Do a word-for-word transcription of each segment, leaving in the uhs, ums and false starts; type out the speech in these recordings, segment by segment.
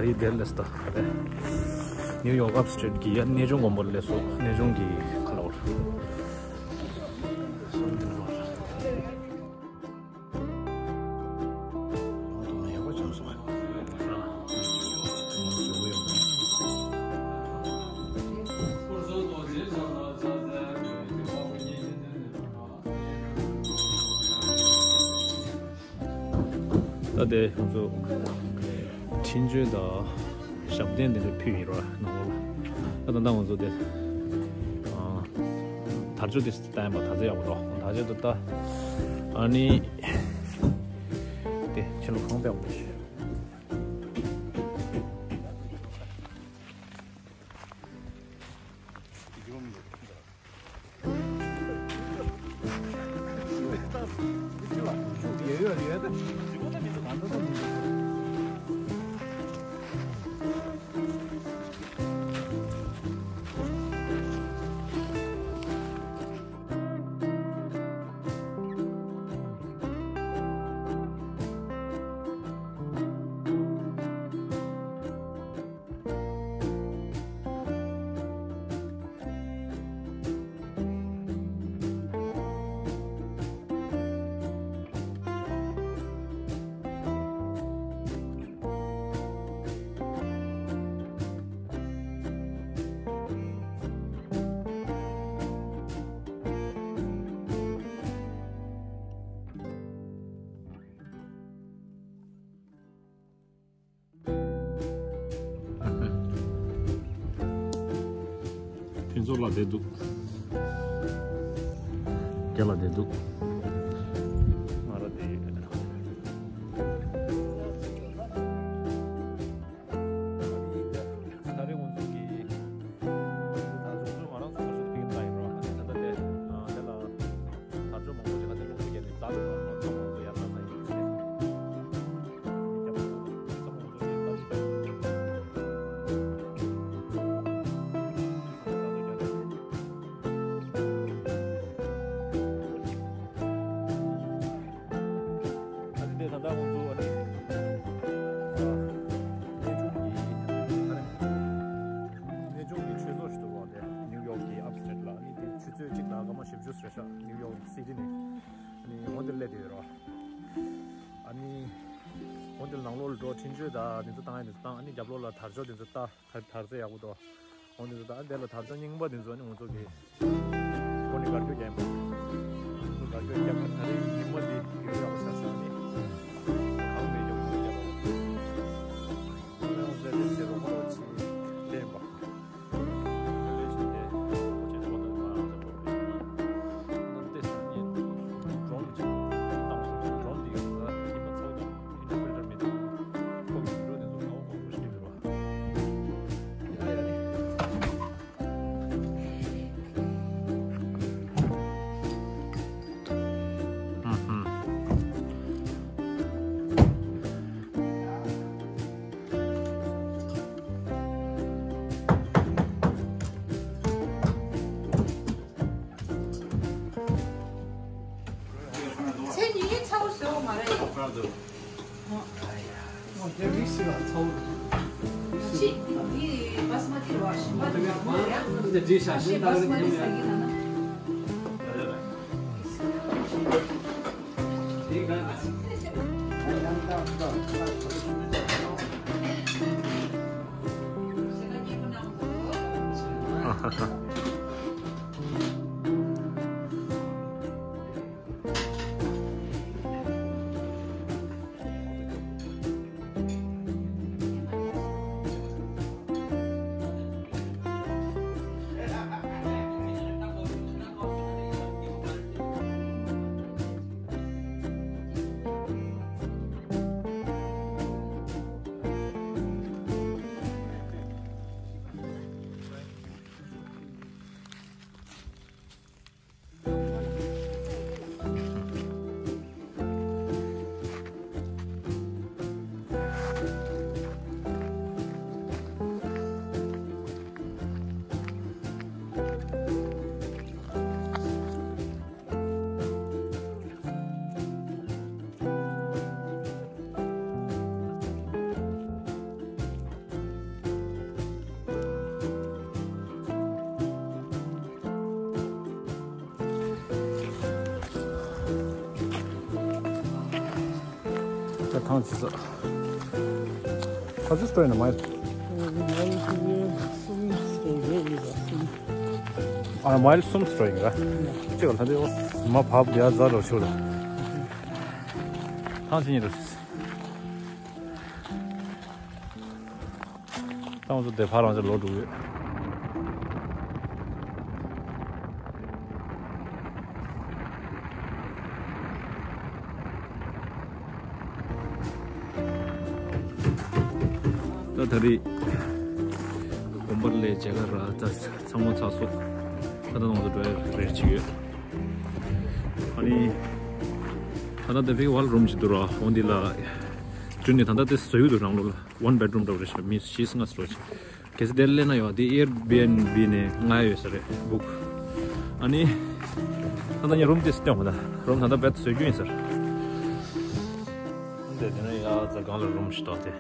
རེད་དེ་ལས་ད་རེད། ནིའུ་ཡོག་ཨབ་སི་ཊེཊ་གི་ཡ་གནས་ཆུང་དགོན་པ་ལས་སོ་གནས་ཆུང་གི་ཁ་ལ་བར། ད་དེ་ང་ཚོ་འཕྲིན་བཅོལ་དང་ཞབས་བརྟན་དེ་འདྲ་ཕུལ་ཡིན་ར་ནང་ལོགས་ལ། ད་ད་ལྟ་ང་ཚོ་དེ་ཨ་དར་ལྕོག་དེ་བསྟན་པ་དར་རྩེ་ཡག་པོ་འགྲོ་དར་ལྕོག་དེ་ད་ཨ་ནི་དེ་ཁྱེད་ལ་གང་སྤེལ་བ་ཞིག་ཕུན་ཚོགས་ལགས་བསྡད་འདུག་རྒན་ལགས་བསྡད་འདུག་ང་རང་བསྡད་ཡོད། ད་རེས་ང་ཚོ་གི་ད་ང་ཚོ་ང་རང་ཚོ་ཁ་ཤས་ཕེབས་ཀྱི་ཡིན་རོགས། ད་ལྟ་དེ་ད་ལྟ་དེ་ལ་དར་ལྕོག་མང་པོ་ཞིག་ག་ཚོད་ལོག་ཚོད་བརྒྱབ་ནས་འཛག་འདུག་ང་ཚོ་ཡར་ལྟ་ས་ཡིན། ཨ་ནི་དེ་ད་ལྟ་ང་ཚོ་ཨ་ནི་གནས་ཆུང་གི་གནས་ཆུང་གི་ཆོས་ཚོགས་ཤིག་འདུག་རོགས། དེ་ནིའུ་ཡོག་གི་ཨབ་སི་ཊེཊ་ལ་ཨ་ནི་དེ་ཆུ་ཚོད་གཅིག་དང་སྐར་མ་བཞི་བཅུ་ཙམ་ཤག་ནིའུ་ཡོག་སི་ཊི་ནས་ཨ་ནི་འོ་དེ་སླེབས་བསྡད་ཡོད་རོགས། ཨ་ནི་འོ་དེ་ནང་ལོགས་ལ་འགྲོ་འཕྲིན་བཅོལ་དང་དེ་ཚོ་བཏང་ཡ་དེ་ཚོ་བཏང་། ཨ་ནི་རྒྱབ་ལོགས་ལ་དར་ལྕོག་དེ་ཚོ་ལྟ། དར་དར་རྩེ་ཡག་པོ་འདུག་འོ་དེ་ཚོ་ད་དེ་ལ་དར་ལྕོག་རྙིང་པ་དེ་ཚོ་ནི་ང་ཚོ་གི་སྒོ་ནས་སྒར་སྐྱོད་རྒྱག་པ། ང་ཚོ་སྒར་སྐྱོད་རྒྱག་པ་ད་རེས་རྙིང་པ་འདི་ཡོད་ཡག་པོ་ཆགས་ཤག་ནི་གང་མེད་ཡག་པོ་རྒྱག་པ། ང་ཚོ་དེ་ཚེ་རོགས་པ་རོགས་ཆེ་ལྡན་པ། མཚན་ཉིད་ཚ་བོ་བཟོས་མ་རེད། ཨོ། དེ་མིག་སི་ལ་ཚ་བོ། ཅི། འདི་བྷ་སི་མ་ཏི་རེད་བ། ཞིམ་པ་འདི་མ་རེད་ཡ། འདི་འདྲ་བྱས་ཤག་ཨ་ཤེ་བྷ་སི་མ་ཏི་ཟ་གི་ན་ན། ཐང་ཆད་སོང་། ག་ཚོད་སྤྲོ་ཡིན་ན་མའིལ། མའིལ་གསུམ་སྤྲོ་ཡིན་རེད། ཨ་མའིལ་གསུམ་སྤྲོ་ཡིན་ར། གཅིག་ལ་ད་དེ་མ་བབ་ཡ་ཛ་རོ་ཆུ་ལ། ཐང་ཆད་ཉེ་རུ། ད་ང་ཚོ་དེ་ཕར་རང་ཅག་ལོག་འགྲོ་གི་ཡོད། ད་ད་རེས་དགོན་པ་ལས་མཇལ་ཁ་རག་ད་ཚང་མ་ཚར་སོང་། ད་ད་ང་ཚོ་འགྲོ་ཡ་རེད་ཅིག་ཡོད། ཨ་ནི་ད་ད་དེ་ཕིག་ཝལ་རུམ་ཅིག་འདུག་ར། འོ་འདི་ལ་བསྐྲུན་ནས་ད་ད་དེ་བཟོ་ཡུལ་དུ་རང་ལོ་ལ། One bedroom འདྲ་བོ་རེད་ཤག་མི་བཞི་ལྔ་ཙམ་རེད་ཤག་གལ་སྲིད་དེར་སླེབས་ན་ཡོང་། དེ་Airbnb ནས་ང་ཡོད་ས་རེད་book། ཨ་ནི་ད་ལྟ་ངས་རུམ་དེ་སྟོན་པ་ད་རུམ་ད་ལྟ་བེད་བཟོ་རྒྱུ་ཡིན་ཟེར། འདི་དེ་ནས་ཡ་ཛ་སྒང་ལ་རུམ་ཞིག་འདུག་སྟེ།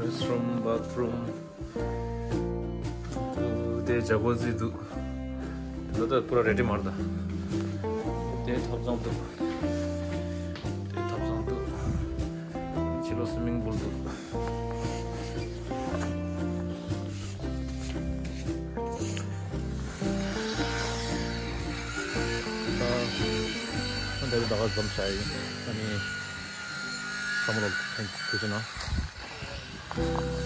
Restroom, bathroom. དེ་ཇ་ཀུ་ཟི་འདུག་དེ་ལ་ད་པུ་ར་རེ་ཌི་མར་ད། དེ་ཐབ་ཚང་འདུག་དེ་ཐབ་ཚང་འདུག་ཕྱི་ལོགས་སུ་སུ་མིང་པུལ་འདུག་ད་ད་ད་ག་འཛོམས་བྱ་ཡིན། ཨ་ནི་བསམ་བློ་ཐེངས་ཐུགས་ཆེ་གནང་།